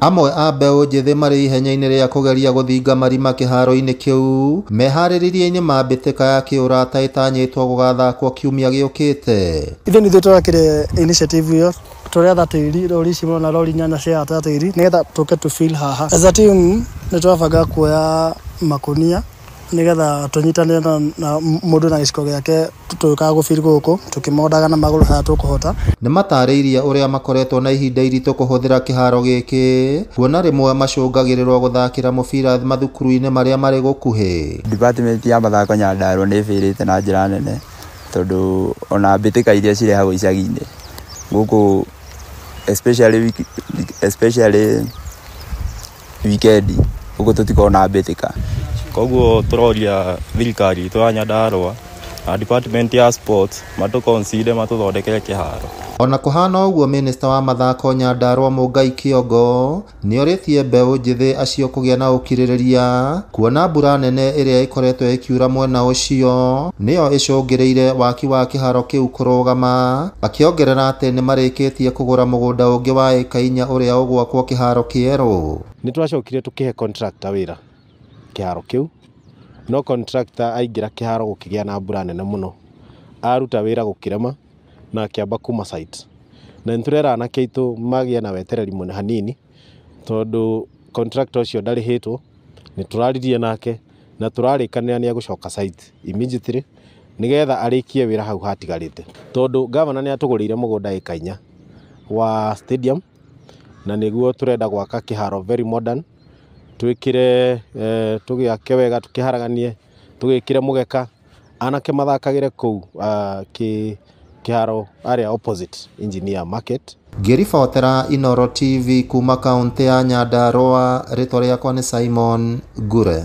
Amwe a mbeũ njĩthĩ marĩ ihenya-inĩ rĩa kũgeria gũthinga marima kĩharo-inĩ kĩu meharĩrĩria-inĩ ma mbĩtĩka ya kĩũrata ĩtanyĩtwo gũgathakwo kiumia gĩũkĩte. Ithuĩ nĩ ithuĩ tũrekire initiative ĩyo, tũretha tĩri, rori ici mũrona, rori 8 cia tĩri nĩgetha tũke tũ fill haha. As a team nĩ tũrabanga kuoya makũnia nĩgetha tũnyitanĩre na mũndũ na gĩciko gĩake, tũgĩũkaga gũ fill gũkũ tũkĩmondaga na magũrũ harĩa tũkũhota. Nĩ matarĩirie ũrĩa makoretwo na ihinda iritũ kũhũthĩra kĩharo gĩkĩ, kuona rĩmwe macũngagĩrĩrwo gũthakĩra mũbira mathukuru-inĩ marĩa marĩ gũkuhĩ. Department ya mathako Nyandarua nĩ ĩbĩrĩte na njĩra nene, tondũ ona mbĩtĩka iria cirehagwo icagi-inĩ gũkũ, especially weekend, gũkũ tũtikoragwo na mbĩtĩka. Koguo tũroria thirikari itũ ya Nyandarua na department ya sports matũ consider matũthondekere kĩharo. Ona kũhana ũguo, minista wa mathako Nyandarua Mũngai Kĩongo nĩorĩtie mbeũ njĩthĩ acio kũgĩa na ũkirĩrĩria, kuona mbura nene ĩrĩa ĩkoretwo ĩkiura mwena ũcio nĩyo ĩcũngĩrĩire waki wa kĩharo kĩu kũrũgama, akĩongerera atĩ nĩmarĩkĩtie kũgũra mũgũnda ũngĩ wa ĩka 4 ũrĩa ũgwakwo kĩharo kĩerũ. Nĩ twacokire tũkĩhe contractor wĩra kĩharo kĩu, no contractor aingĩra kĩharo gũkĩgĩa na mbura nene mũno, aruta wĩra gũkĩrema na akĩamba kuma site. Na nĩtũrera anake aitũ magĩe na wetereri mũno hanini, tondũ contractor ũcio ndarĩhĩtwo, nĩ tũraririe nake na tũrarĩkanĩra nĩ egũcoka site immediately nĩgetha arĩkie wĩra hau hatigarĩte, tondũ gavana nĩ atũgũrĩire mũgũnda ĩka 4 wa stadium, na nĩguo tũrenda gwaka kĩharo very modern, twĩkĩre tũgĩake wega, tũkĩharaganie, tũgĩkĩre mũgeka, anake mathakagĩre kũu kĩharo area opposite Engineer Market. Ngĩribotera Inooro TV kuma kaũntĩ ya Nyandarua, rĩtwa rĩakwa nĩ Simon Ngure.